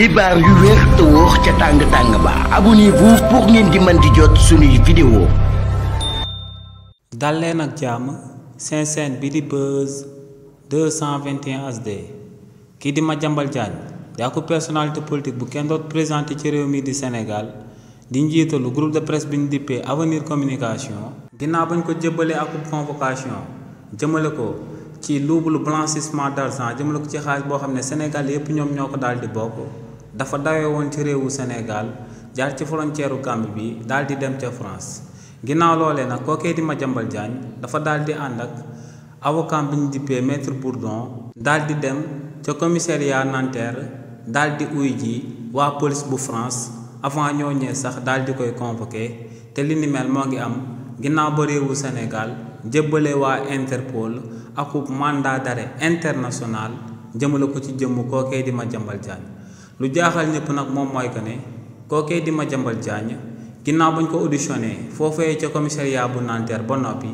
xibaar yu wér te wóor ca tàng ba abonnez-vous pour ngeen di mën di jot suñuy vidéo. dal leen ak jàmm seen chaîne bi di Buzz 221 HD kii di Madiambal Diagne di ak personnalité politique bu kenn doot présenté ci réew mi di Sénégal di njiitalu groupe de presse bi ñu dippee Avenir Communication ginnaaw bañ ko jëbalee ak convocation jëmale ko ci luubulu blanchissement d'argent jëmale ko ci xaalis boo xam ne Sénégal yépp ñoom ñoo ko daal di bokk dafa dawee woon ci réewu Sénégal jaar ci frontière u Gambie bi daal di dem ca France ginnaaw loolee nag kookee di Madiambal Diagne dafa daal di ànd ak avocat bi ñu dippee maître Bourdon daal di dem ca commissariat Nanterre daal di uy ji waa police bu France avant ñoo ñëwee sax daal di koy convoqué te li ni mel moo ngi am ginnaaw ba réewu Sénégal jébbale waa Interpol akub mandat d'arrêt international jëmale ko ci jëmm kookee di Madiambal Diagne lu jaaxal ñëpp nag moom mooy que ne kookee di Madiambal Diagne ginnaaw bañ ko auditionné foofee ca commissariat bu Nanterre ba noppi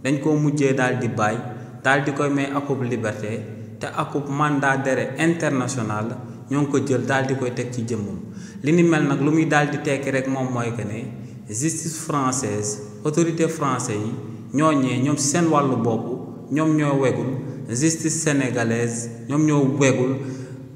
dañ ko mujjee daal di bàyyi daal di koy may akub liberté te akub mandat d'arrêt international ñoo ngi ko jël daal di koy teg ci jëmmam li ni mel nag lu muy daal di tekki rek moom mooy que ne justice française autorité français yi ñoom seen wàllu bopp ñoom ñoo wegul justice sénégalaise ñoom ñoo wegul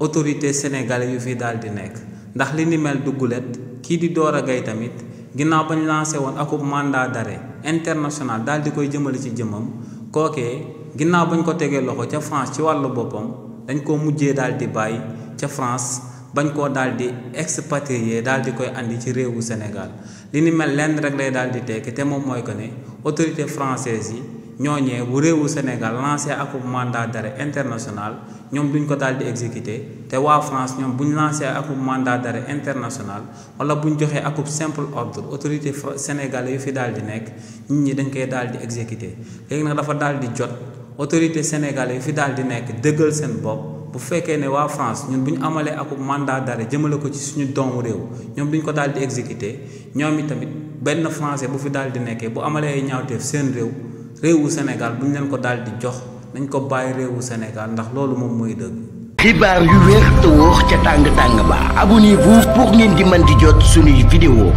autorité sénégalais yu fi daal di nekk ndax li ni mel duggulet kii di Dora Gaye tamit ginnaaw bañ lancé woon akub mandat d'arrêt international daal di koy jëmale ci jëmmam kookee ginnaaw bañ ko tegee loxo ca France ci wàllu boppam dañ koo mujjee daal di bàyyi ca France bañ koo daal di expatrier daal di koy andi ci réewu Sénégal li ni mel lenn rek lay daal di tekki te moom mooy que ne autorité française yi ñooñee bu réewu Sénégal lancé akub mandat d'arrêt international ñoom duñ ko daal di exécuter te waa France ñoom buñ lancé akub mandat d'arrêt international wala buñ joxee akub simple ordre autorité sénégalais yu fi daal di nekk nit ñi dañ koy daal di exécuter léegi nag dafa daal di jot autorité sénégalais yu fi daal di nekk dëggal seen bopp bu fekkee ne waa France ñun bu ñu amalee akub mandat d'arrêt jëmale ko ci suñu doomu réew ñoom duñ ko daal di exécuter ñoom itamit benn français bu fi daal di nekkee bu amalee ay ñaawteef seen réewu Sénégal bu ñu leen ko daal di jox nañ ko bàyyi réewu Sénégal ndax loolu moom mooy dëgg. xibaar yu wér te wóor ca tàng ba abonnez-vous pour ngeen di mën di jot suñuy vidéo.